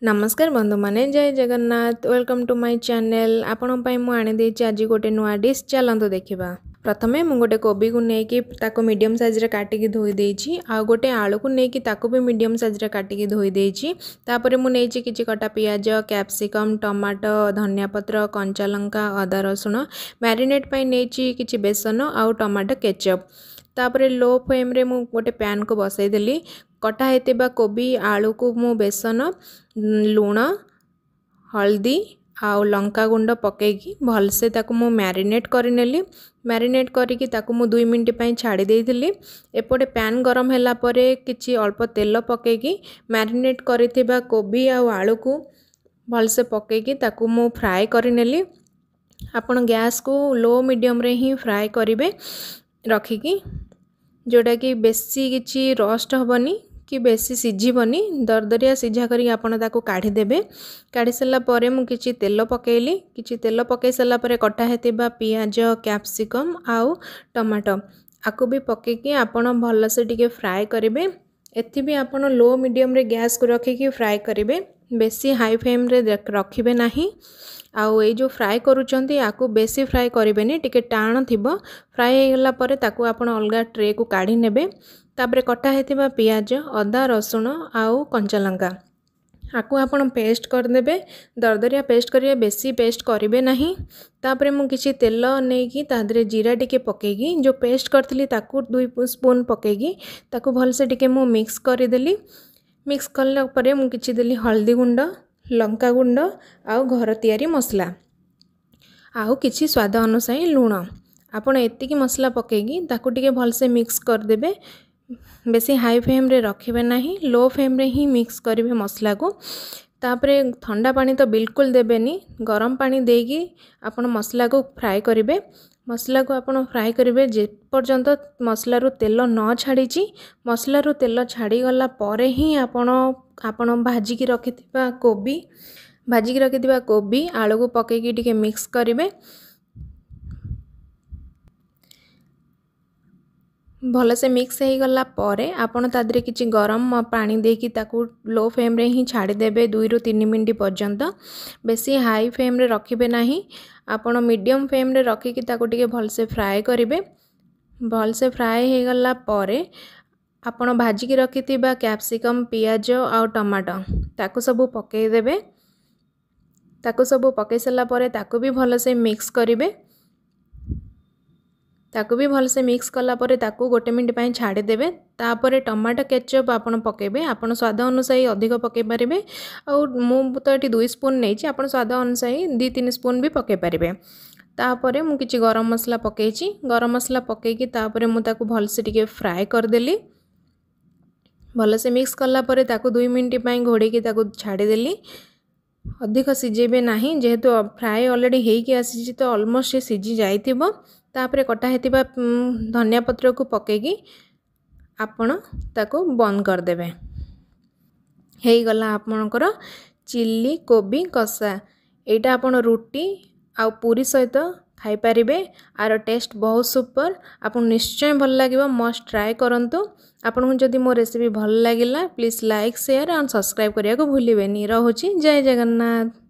ନମସ୍କାର ବନ୍ଧୁମାନେ, ଜୟ Jagannath. Welcome to my channel. ଆପଣଙ୍କ ପାଇଁ ମୁଁ ଆଣିଦେଇଛି ଆଜି ଗୋଟେ ନୂଆ ଡିଶ୍। ଚାଲନ୍ତୁ ଦେଖିବା। ପ୍ରଥମେ ମୁଁ ଗୋଟେ କୋବିକୁ ନେଇକି ତାକୁ ମିଡ଼ିୟମ୍ ସାଇଜ୍ରେ କାଟିକି ଧୋଇ ଦେଇଛି, ଆଉ ଗୋଟେ ଆଳୁକୁ ନେଇକି ତାକୁ ବି ମିଡ଼ିୟମ୍ ସାଇଜ୍ରେ କାଟିକି ଧୋଇ ଦେଇଛି। ତାପରେ ମୁଁ ନେଇଛି କିଛି କଟା ପିଆଜ, କ୍ୟାପ୍ସିକମ୍, ଟମାଟୋ, ଧନିଆ ପତ୍ର, କଞ୍ଚା ଲଙ୍କା, ଅଦା ରସୁଣ। ମ୍ୟାରିନେଟ୍ ପାଇଁ ନେଇଛି କିଛି ବେସନ ଆଉ ଟମାଟୋ କେଚଅପ୍। ତାପରେ ଲୋ ଫ୍ଲେମ୍ରେ ମୁଁ ଗୋଟେ ପ୍ୟାନ୍କୁ ବସାଇଦେଲି। କଟା ହେଇଥିବା କୋବି ଆଳୁକୁ ମୁଁ ବେସନ, ଲୁଣ, ହଳଦୀ ଆଉ ଲଙ୍କା ଗୁଣ୍ଡ ପକାଇକି ଭଲସେ ତାକୁ ମୁଁ ମ୍ୟାରିନେଟ୍ କରିନେଲି। ମ୍ୟାରିନେଟ୍ କରିକି ତାକୁ ମୁଁ 2 ମିନିଟ୍ ପାଇଁ ଛାଡ଼ି ଦେଇଥିଲି। ଏପଟେ ପ୍ୟାନ୍ ଗରମ ହେଲା ପରେ କିଛି ଅଳ୍ପ ତେଲ ପକାଇକି ମ୍ୟାରିନେଟ୍ କରିଥିବା କୋବି ଆଉ ଆଳୁକୁ ଭଲସେ ପକାଇକି ତାକୁ ମୁଁ ଫ୍ରାଏ କରିନେଲି। ଆପଣ ଗ୍ୟାସ୍କୁ ଲୋ ମିଡ଼ିୟମ୍ରେ ହିଁ ଫ୍ରାଏ କରିବେ ରଖିକି, ଯେଉଁଟାକି ବେଶୀ କିଛି ରଷ୍ଟ ହେବନି କି ବେଶୀ ସିଝିବନି। ଦରଦରିଆ ସିଝା କରିକି ଆପଣ ତାକୁ କାଢ଼ିଦେବେ। କାଢ଼ି ସାରିଲା ପରେ ମୁଁ କିଛି ତେଲ ପକାଇଲି। କିଛି ତେଲ ପକାଇ ସାରିଲା ପରେ କଟା ହେଇଥିବା ପିଆଜ, କ୍ୟାପ୍ସିକମ୍ ଆଉ ଟମାଟୋ ଆକୁ ବି ପକାଇକି ଆପଣ ଭଲସେ ଟିକେ ଫ୍ରାଏ କରିବେ। ଏଥି ବି ଆପଣ ଲୋ ମିଡ଼ିୟମ୍ରେ ଗ୍ୟାସ୍କୁ ରଖିକି ଫ୍ରାଏ କରିବେ, ବେଶୀ ହାଇ ଫ୍ଲେମ୍ରେ ରଖିବେ ନାହିଁ। ଆଉ ଏଇ ଯେଉଁ ଫ୍ରାଏ କରୁଛନ୍ତି ଆକୁ ବେଶୀ ଫ୍ରାଏ କରିବେନି, ଟିକେ ଟାଣ ଥିବ। ଫ୍ରାଏ ହେଇଗଲା ପରେ ତାକୁ ଆପଣ ଅଲଗା ଟ୍ରେକୁ କାଢ଼ି ନେବେ। ତାପରେ କଟା ହେଇଥିବା ପିଆଜ, ଅଦା ରସୁଣ ଆଉ କଞ୍ଚା ଲଙ୍କା ଆକୁ ଆପଣ ପେଷ୍ଟ କରିଦେବେ। ଦରଦରିଆ ପେଷ୍ଟ କରିବେ, ବେଶୀ ପେଷ୍ଟ କରିବେ ନାହିଁ। ତାପରେ ମୁଁ କିଛି ତେଲ ନେଇକି ତା ଦେହରେ ଜିରା ଟିକେ ପକାଇକି ଯେଉଁ ପେଷ୍ଟ କରିଥିଲି ତାକୁ 2 ସ୍ପୁନ୍ ପକାଇକି ତାକୁ ଭଲସେ ଟିକେ ମୁଁ ମିକ୍ସ କରିଦେଲି। ମିକ୍ସ କଲା ପରେ ମୁଁ କିଛି ଦେଲି ହଳଦୀ ଗୁଣ୍ଡ, ଲଙ୍କା ଗୁଣ୍ଡ ଆଉ ଘର ତିଆରି ମସଲା ଆଉ କିଛି ସ୍ୱାଦ ଅନୁସାରେ ଲୁଣ। ଆପଣ ଏତିକି ମସଲା ପକାଇକି ତାକୁ ଟିକେ ଭଲସେ ମିକ୍ସ କରିଦେବେ। ବେଶୀ ହାଇ ଫ୍ଲେମ୍ରେ ରଖିବେ ନାହିଁ, ଲୋ ଫ୍ଲେମ୍ରେ ହିଁ ମିକ୍ସ କରିବେ ମସଲାକୁ। ତାପରେ ଥଣ୍ଡା ପାଣି ତ ବିଲକୁଲ ଦେବେନି, ଗରମ ପାଣି ଦେଇକି ଆପଣ ମସଲାକୁ ଫ୍ରାଏ କରିବେ। ମସଲାକୁ ଆପଣ ଫ୍ରାଏ କରିବେ ଯେପର୍ଯ୍ୟନ୍ତ ମସଲାରୁ ତେଲ ନ ଛାଡ଼ିଛି। ମସଲାରୁ ତେଲ ଛାଡ଼ିଗଲା ପରେ ହିଁ ଆପଣ ଭାଜିକି ରଖିଥିବା କୋବି, ଭାଜିକି ରଖିଥିବା କୋବି ଆଳୁକୁ ପକାଇକି ଟିକେ ମିକ୍ସ କରିବେ। ଭଲସେ ମିକ୍ସ ହେଇଗଲା ପରେ ଆପଣ ତା ଦେହରେ କିଛି ଗରମ ପାଣି ଦେଇକି ତାକୁ ଲୋ ଫ୍ଲେମ୍ରେ ହିଁ ଛାଡ଼ିଦେବେ 2ରୁ 3 ମିନିଟ୍ ପର୍ଯ୍ୟନ୍ତ। ବେଶୀ ହାଇ ଫ୍ଲେମ୍ରେ ରଖିବେ ନାହିଁ, ଆପଣ ମିଡ଼ିୟମ୍ ଫ୍ଲେମ୍ରେ ରଖିକି ତାକୁ ଟିକେ ଭଲସେ ଫ୍ରାଏ କରିବେ। ଭଲସେ ଫ୍ରାଏ ହେଇଗଲା ପରେ ଆପଣ ଭାଜିକି ରଖିଥିବା କ୍ୟାପ୍ସିକମ୍, ପିଆଜ ଆଉ ଟମାଟୋ ତାକୁ ସବୁ ପକାଇଦେବେ। ତାକୁ ସବୁ ପକାଇ ସାରିଲା ପରେ ତାକୁ ବି ଭଲସେ ମିକ୍ସ କରିବେ। ତାକୁ ବି ଭଲସେ ମିକ୍ସ କଲା ପରେ ତାକୁ 1 ମିନିଟ୍ ପାଇଁ ଛାଡ଼ିଦେବେ। ତାପରେ ଟମାଟୋ କେଚଅପ୍ ଆପଣ ପକାଇବେ। ଆପଣ ସ୍ୱାଦ ଅନୁସାରେ ଅଧିକ ପକାଇ ପାରିବେ, ଆଉ ମୁଁ ତ ଏଠି 2 ସ୍ପୁନ୍ ନେଇଛି, ଆପଣ ସ୍ୱାଦ ଅନୁସାରେ 2-3 ସ୍ପୁନ୍ ବି ପକାଇ ପାରିବେ। ତାପରେ ମୁଁ କିଛି ଗରମ ମସଲା ପକାଇଛି। ଗରମ ମସଲା ପକାଇକି ତାପରେ ମୁଁ ତାକୁ ଭଲସେ ଟିକେ ଫ୍ରାଏ କରିଦେଲି। ଭଲସେ ମିକ୍ସ କଲା ପରେ ତାକୁ 2 ମିନିଟ୍ ପାଇଁ ଘୋଡ଼େଇକି ତାକୁ ଛାଡ଼ିଦେଲି। ଅଧିକ ସିଝେଇବେ ନାହିଁ, ଯେହେତୁ ଫ୍ରାଏ ଅଲରେଡ଼ି ହେଇକି ଆସିଛି ତ ଅଲମୋଷ୍ଟ ସେ ସିଝି ଯାଇଥିବ। ତାପରେ କଟା ହେଇଥିବା ଧନିଆ ପତ୍ରକୁ ପକାଇକି ଆପଣ ତାକୁ ବନ୍ଦ କରିଦେବେ। ହେଇଗଲା ଆପଣଙ୍କର ଚିଲି କୋବି କଷା। ଏଇଟା ଆପଣ ରୁଟି ଆଉ ପୁରୀ ସହିତ ଖାଇପାରିବେ। ଆର ଟେଷ୍ଟ ବହୁତ ସୁପର, ଆପଣଙ୍କୁ ନିଶ୍ଚୟ ଭଲ ଲାଗିବ। ମଷ୍ଟ ଟ୍ରାଏ କରନ୍ତୁ। ଆପଣଙ୍କୁ ଯଦି ମୋ ରେସିପି ଭଲ ଲାଗିଲା, please like, share and subscribe କରିବାକୁ ଭୁଲିବେନି। ରହୁଛି, ଜୟ ଜଗନ୍ନାଥ।